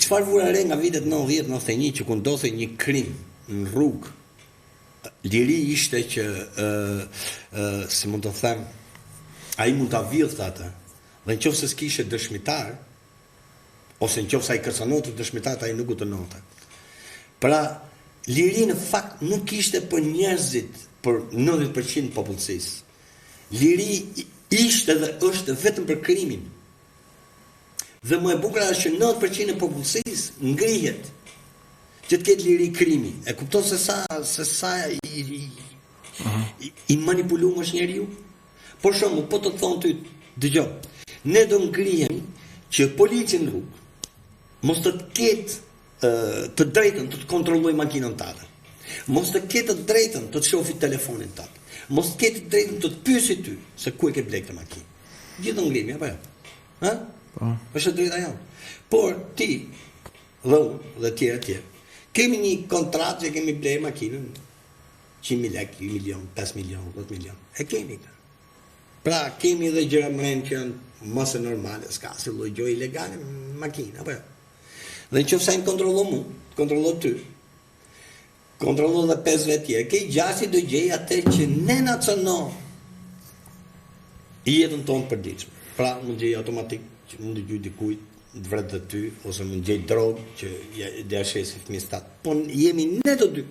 Çfarë vura re nga vitet 90 91 që kur ndodhte një krim në rrugë, liri ishte që ë ë si mund të them, ai mund ta vidhte atë. Dhe në qoftë se s'kishe dëshmitar, ose në qoftë se ai kërcënonte dëshmitarët, ai nuk u dënonte. Pra, liri në fakt nuk ishte për njerëzit, për 90% popullsisë. Liri ishte dhe është vetëm për krimin. Dhe më e bukura është që 90% e popullsisë ngrihet që të ketë liri krimi. E kupton se sa se sa i i, i, i manipulum është njeriu? Për shembull, po të thonë ty, dëgjo, ne do ngrihemi që polici në rrugë mos të ketë të drejtën të të kontrollojë makinën tënde. Mos të ketë të drejtën të të shohë telefonin tënd. Mos të ketë të drejtën të të pyesi ty se ku e ke blerë këtë makinë. Gjithë do ngrihemi apo jo? Ë? Po. Është e drejta jonë. Por ti dhe unë dhe tjerë tjerë kemi një kontratë që kemi blerë makinën 100.000 lekë, 1 milion, 5 milion, 10 milion. E kemi këtë. Pra kemi edhe gjëra mrena që janë më se normale, s'ka asnjë lloj gjë ilegale në makinë, apo jo? Dhe në qoftë se ai më kontrollon mu, të kontrollon ty, kontrollon dhe 5 vetë tjerë, ke gjasë do gjej atë që ne na cënon jetën tonë të përditshme. Pra mund gjej automatik që mund të gjej dikujt të vret dhe ty ose mund gjej drogë që ja, ja shesi fëmijës tat. Po jemi ne të dy.